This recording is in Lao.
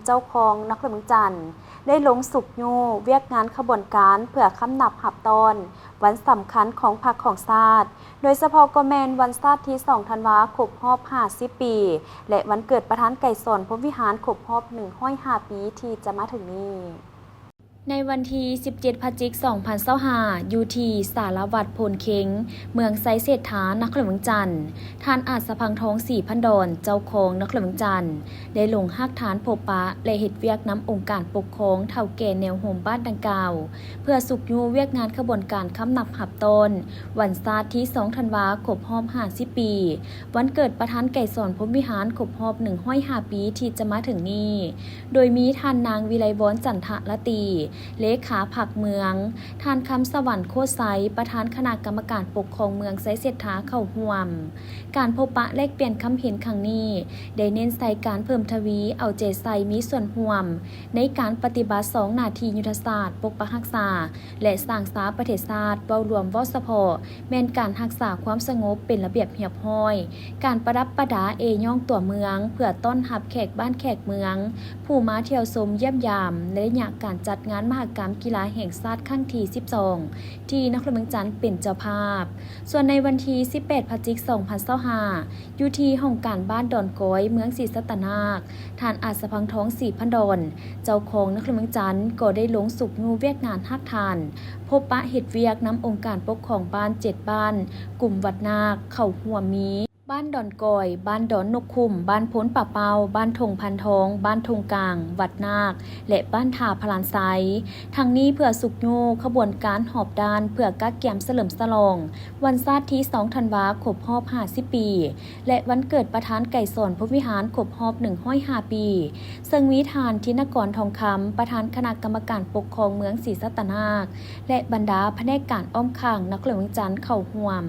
ເຈົ້າຄອງນະຄອນຫຼວງວຽງຈັນ ໄດ້ລົງຊຸກຍູ້ວຽກງານຂະບວນການເພື່ອຄຳນັບຮັບຕ້ອນວັນສຳຄັນຂອງພັກຂອງຊາດ, ໂດຍສະເພາະກໍແມ່ນວັນຊາດທີສອງທັນວາຄົບຮອບຫ້າສິບປີ ແລະ ວັນເກີດປະທານໄກສອນ ພົມວິຫານ ຄົບຮອບໜຶ່ງຮ້ອຍຫ້າປີທີ່ຈະມາເຖິງນີ້. ໃນວັນທີສິບເຈັດ ພະຈິກ ສອງພັນຊາວຫ້າ ຢູ່ທີ່ສາລະວັດໂພນເຄັງ ເມືອງໄຊເສດຖາ ນະຄອນຫຼວງວຽງຈັນ, ທ່ານ ອາດສະພັງທອງ ສີພັນດອນ ເຈົ້າຄອງນະຄອນຫຼວງວຽງຈັນ ໄດ້ລົງຮາກຖານພົບປະ ແລະ ເຮັດວຽກນຳອົງການປົກຄອງເຖົ້າແກ່ແນວໂຮມບ້ານດັ່ງກ່າວ ເພື່ອຊຸກຍູ້ວຽກງານຂະບວນການຄຳນັບຮັບຕ້ອນວັນຊາດທີສອງທັນວາຄົບຮອບຫ້າສິບປີ ວັນເກີດປະທານໄກສອນ ພົມວິຫານ ຄົບຮອບໜຶ່ງຮ້ອຍຫ້າປີທີ່ຈະມາເຖິງນີ້, ໂດຍມີທ່ານນາງ ວິໄລວອນ ຈັນທະລາຕີ ເລຂາພັກເມືອງ, ທ່ານ ຄຳສະຫວັນ ໂຄດໄຊ ປະທານຄະນະກຳມະການປົກຄອງເມືອງໄຊເສດຖາເຂົ້າຮ່ວມ. ການພົບປະແລກປ່ຽນຄຳເຫັນຄັ້ງນີ້ ໄດ້ເນັ້ນໃສ່ການເພີ່ມທະວີເອົາໃຈໃສ່ມີສ່ວນຮ່ວມໃນການປະຕິບັດສອງໜ້າທີ່ຍຸດທະສາດປົກປັກຮັກສາ ແລະ ສ້າງສາປະເທດຊາດ, ເວົ້າລວມເວົ້າສະເພາະ ແມ່ນການຮັກສາຄວາມສະຫງົບເປັນລະບຽບຮຽບຮ້ອຍ, ການປະດັບປະດາເອຍ້ອງຕົວເມືອງ ເພື່ອຕ້ອນຮັບແຂກບ້ານແຂກເມືອງ ຜູ້ມາທ່ຽວຊົມຢ້ຽມຢາມ ໃນໄລຍະການຈັດງານມະຫະກຳກິລາແຫ່ງຊາດຄັ້ງທີສິບສອງ ທີ່ນະຄອນຫຼວງວຽງຈັນເປັນເຈົ້າພາບ. ສ່ວນໃນວັນທີສິບແປດ ພະຈິກ ສອງພັນຊາວຫ້າ ຢູ່ທີ່ຫ້ອງການບ້ານດອນກອຍ ເມືອງສີສັດຕະນາກ, ທ່ານ ອາດສະພັງທອງ ສີພັນດອນ ເຈົ້າຄອງນະຄອນຫຼວງວຽງຈັນ ກໍໄດ້ລົງຊຸກຍູ້ວຽກງານຮາກຖານ ພົບປະເຮັດວຽກນຳອົງການປົກຄອງບ້ານເຈັດບ້ານ ກຸ່ມວັດນາກ ເຂົ້າຮ່ວມມີ ບ້ານດອນກອຍ, ບ້ານດອນນົກຂຸມ, ບ້ານໂພນປາເປົ້າ, ບ້ານທົ່ງພັນທອງ, ບ້ານທົ່ງກາງ, ວັດນາກ ແລະ ບ້ານທ່າພະລານໄຊ, ທັງນີ້ເພື່ອຊຸກຍູ້ຂະບວນການຮອບດ້ານ ເພື່ອກະກຽມສະເຫຼີມສະຫຼອງວັນຊາດທີສອງທັນວາຄົບຮອບຫ້າສິບປີ ແລະ ວັນເກີດປະທານໄກສອນ ພົມວິຫານ ຄົບຮອບໜຶ່ງຮ້ອຍຫ້າປີ, ເຊິ່ງມີທ່ານ ທິນະກອນ ທອງຄຳ ປະທານຄະນະກຳມະການປົກຄອງເມືອງສີສັດຕະນາກ ແລະ ບັນດາພະແນກການອ້ອມຂ້າງນະຄອນຫຼວງວຽງຈັນເຂົ້າຮ່ວມ.